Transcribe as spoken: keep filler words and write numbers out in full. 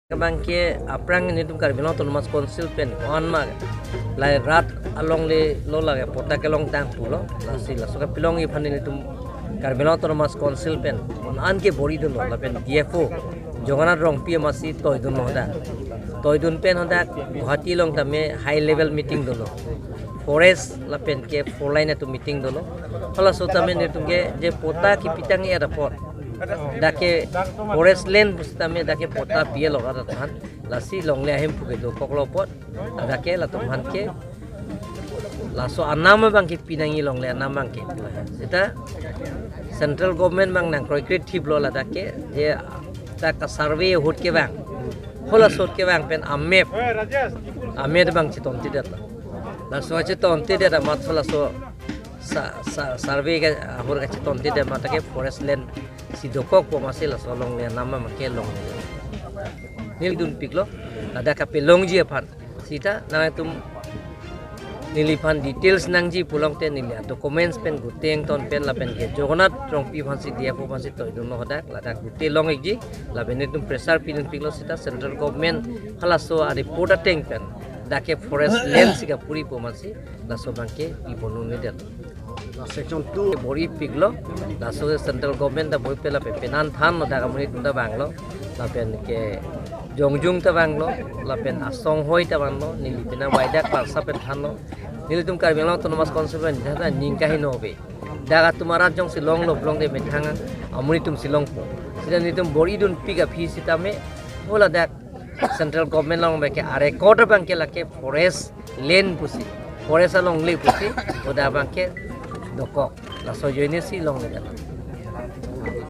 Abangke aphrang nelitum Karbi Anglong Autonomous Council pen ko-an ma lahai rat alongle lo lake patta kelongtang pulo. Lasi laso kapilongji aphan nelitum Karbi Anglong Autonomous Council pen ko-an ke bor-idunlo lapen D F O Joganath Rongpi amatsi toidunlo hadak. Toidun pen hadak Guwahati along tame high level meeting dunlo. Forest lapen ke four line atum meeting dunlo. Halaso tame nelitum ke je patta kepitangji apot, dak ke forest land pusitame dak ke patta pi-e lo rat aphan. Lasi longle ahemphu ke dokoklo apot, dak ke latum aphan ke laso anam abangke pinangji, longle anam abangke. Seta central government abang nangkroikre thiplo ladak ke, je dak ka survey ahut kevang, halaso ahut kevang pen a-map, a-map abang chetontidetlo. Laso chetontidet amat halaso sa, sa, survey ke ahur kachetongtidet amat ke forest land si dokokpo amatsi laso longle anam abangke long. Neli dunpiklo, ladak kapilongji aphan. Seta nangtum neliphan details nangji pulote neli a-documents pen Gute Engton pen lapen ke Joganath Rongpi aphansi D F O aphansi toidunlo hadak, ladak Gute long-ikji, lapen nelitum pressure pidunpiklo seta central government halaso a-report ateng pen dak ke forest land si kapuripo amatsi laso abangke iponunnedet. Section two bor-ipiklo, laso central government ta bor-ipe lapen penan thanlo, dak amonit atum ta vanglo, lapen ke jongjung ta vanglo, lapen asong hoi ta vanglo, neli pina waidak parsa pen thanlo. Nelitum Karbi Anglong Autonomous Council pen jada ning kaheno ave. Dak atum arat jongsi longlo pulote methang amonit atumsi longpo. Seta nelitum bor-idunpik aphi sitame, haladak central government along abangke a-record abangke lake forest land pusi, forest alongle pusi, hadak abangke dokok. Laso ajoinesi longle.